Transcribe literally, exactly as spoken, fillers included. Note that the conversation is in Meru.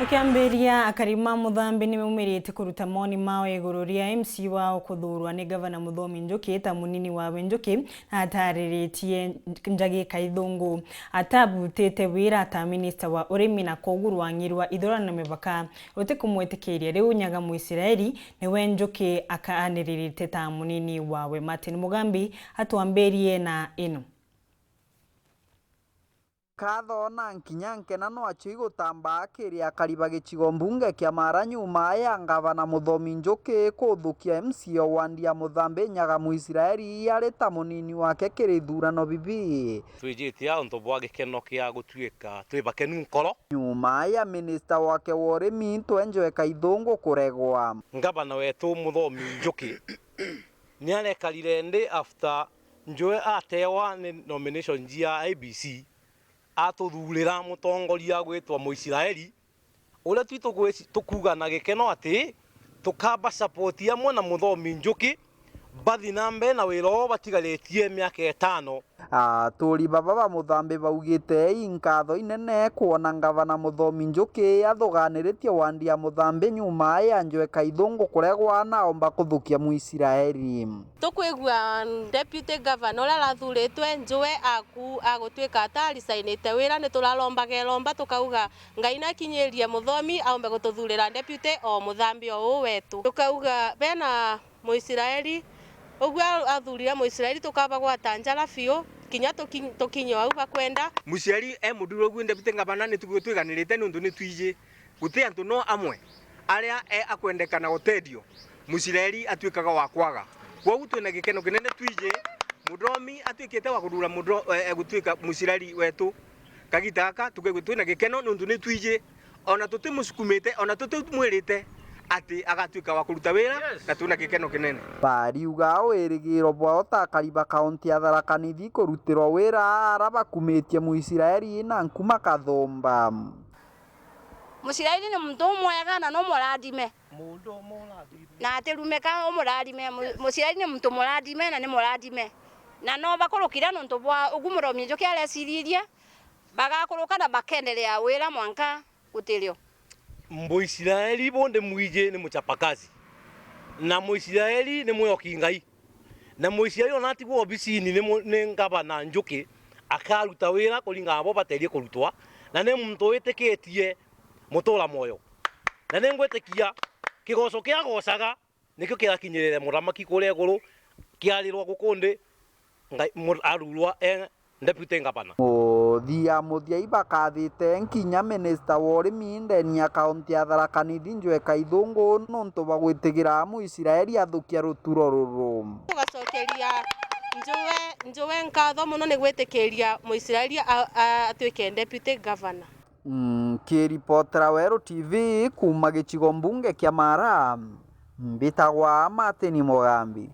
Tukiambiria, akari ma Muthambi nimaumirite kuruta moni mao iguru ria M C wao kuthuurwa ni Gavana Muthomi Njuki ta munini wawe Njuki, na atariritie Njagi Kaithungu atabutite wira ta minista wa urimi, na koguo rwang'i rwa ithurano na mipaka rutikumwitikiria. Riu Nyaga Muisraeli niwe Njuki akaaniririte ta munini wawe. Martin Mugambi atwambirie na ino. Nkatho na nkinya nkena no acio igutambaa kiri akari ba gicigo mbunge kia Mara nyuma ya Ngavana Muthomi Njuki kuthukia M C o wandi ya Muthambi Nyaga Muisraeli ari ta munini wake kiri ithurano bibi. Twijite a untu bwa gikeno kia gutuika twi bakenu nkoro. Nyuma ya minista wake wa urimi Twenjoe Kaithungu kuregwa. Ngavana wetu Muthomi Njuki niarekarire ndi after Njue atewa ni nomination jia I E B C, atuthuurira mutongoria gwitwa Muisraeli, uria twi tugweci-, tukuuga na gikeno ati tukaba support amwe na Muthomi Njuki, bathi na mbere na wira oo batigaritie miaka itano. Aturi baba ba Muthambi baugite i nkatho inene kwona Ngavana Muthomi Njuki athuganiritie wandi ya Muthambi nyuma ya Njue Kaithungu kuregwa na aomba kuthukia Muisraeli. Tukwigua Deputy Governor uria arathuritwe Njue aku agutwika ata arisainite wira, ni turarombaga iromba tukauga, "Ngai nakinyirie Muthomi aumbe gututhurira Deputy o Muthambi o uu wetu." Tukauga bena Muisraeli, uguo athurire Muisraeli tukabagwata njara biu, kinya tuki-, tukinye au bakwenda. Muisraeli e muthuri uguo Deputy Governor ni tugwe twiganirite niuntu ni twiji. Guti antu no amwe aria e akwendeka na guteethio, Muisraeli atwikaga wa kwaga. Kwogu twina gikeno kinene twiji Muthomi atwikite wa kuthura Mutho-, e, e, gutwika Muisraeli wetu. Kagita gaka tukaigua twina gikeno niuntu ni twiji, ona tutimusukumite, ona tutimwirite ati agatwika wa kuruta wira, yes, na twina gikeno kinene. Bariuga wirigiro bwao ta akari ba kaunti ya Tharaka Nithi kurutirwa wira ara bakumitie Muisraeli na nkuma kathumba. Muisraeli ni muntu umwega na ni umurathime. Mundu umurathime. Na atirumika, umurathime. Mu-, Muisraeli ni muntu murathime na ni murathime. Na no bakurukire nontu bwa ugu Muthomi Njuki areciririe, bagakuruka na bakendelea wira mwanka gutirio. Muisraeli bundi mwiji ni muchapakazi. Na Muisraeli ni mwiyoki Ngai. Na Muisraeli ona atigwa obisini ni mu-, ni Ngavana Njuki, akaruta wira kuringana na bo baterie kurutwa, na ni muntu witikitie mutura mwoyo. Na ni ngwitikia kigoco kia agocaga nikio kirakinyirire muthamaki kuria iguru, kiarirwa guku nthi, Ngai, mu-, arurwa e Deputy Ngavana. Muthia muthia ibakathite nkinya minista wa urimi ndeni ya kaunti ya Tharaka Nithi Njue Kaithungu nontu bwa gwitigira Muisraeli athukia ruturo ruru. Tugacokeria Njue, Njue nkatho mono ni gwitikiria Muisraeli a-, a-, atwike Deputy Governor. Nkiripotera Weru T V kuuma gicigo mbunge kia Mara, mbitagwa Martin Mugambi.